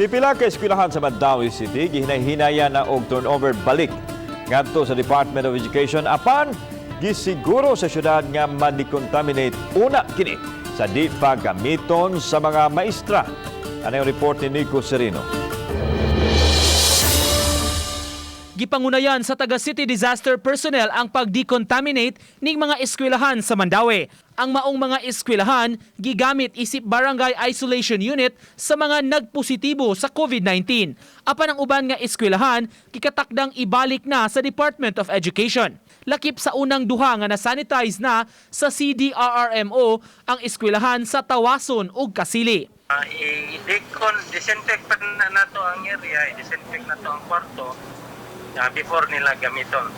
Pipila ka eskwelahan sa Mandaue City gihinay-hinayan na og turnover balik ngadto sa Department of Education, apan gisiguro sa syudad nga ma-decontaminate una kini sa di pa gamiton sa mga maestra. Ano yung report ni Nico Serino? Gipangunayan sa taga City Disaster Personnel ang pag-decontaminate ning mga eskwelahan sa Mandaue. Ang maong mga eskwelahan gigamit isip barangay isolation unit sa mga nagpositibo sa COVID-19. Apan ang uban nga eskwelahan gikatakdang ibalik na sa Department of Education. Lakip sa unang duha nga na-sanitize na sa CDRRMO ang eskwelahan sa Tawason ug Kasili. I-decon, disinfect pa na nato ang area, i-disinfect na to ang kwarto before nila gamiton.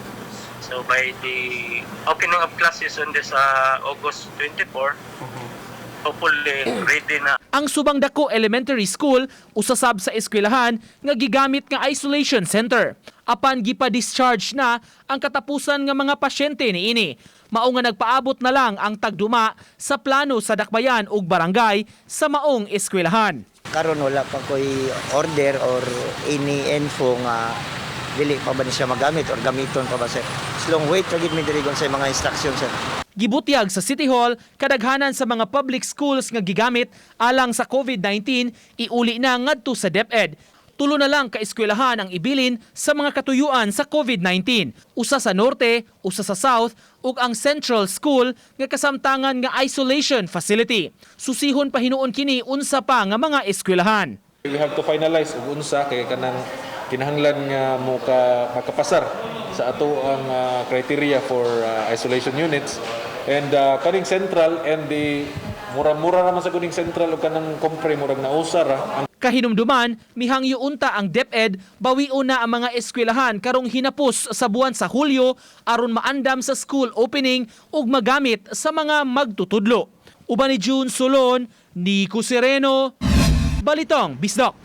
So by the opening of classes on this August 24, hopefully ready na. Ang Subang Dako Elementary School usasab sa eskwelahan nga gigamit nga isolation center. Apan gipa-discharge na ang katapusan nga mga pasyente niini. Mao nga nagpaabot na lang ang tagduma sa plano sa dakbayan ug barangay sa maong eskwelahan. Karon wala pa ko'y order or any info nga dili pa ba ni siya magamit or gamiton pa ba, sir. As long wait ra gid mi diri sa mga instruction, sir. Gibutyag sa City Hall, kadaghanan sa mga public schools nga gigamit alang sa COVID-19 iuli na ngadto sa DepEd. Tulo na lang ka eskwelahan ang ibilin sa mga katuyuan sa COVID-19. Usa sa norte, usa sa south ug ang Central School nga kasamtangan nga isolation facility. Susihon pa hinuon kini unsa pa nga mga eskwelahan. We have to finalize ug unsa kay kanang kinahanglan nga mo ka makapasar sa ato ang criteria for isolation units and kaning central and the mura-mura naman sa kuning central ug kanang compre murag nausa ra ang. Kahinumduman, mihangyo unta ang DepEd bawion na ang mga eskwelahan karong hinapos sa buwan sa Hulyo aron maandam sa school opening ug magamit sa mga magtutudlo. Uban ni June Solon, Nico Sereno, Balitang Bisdak.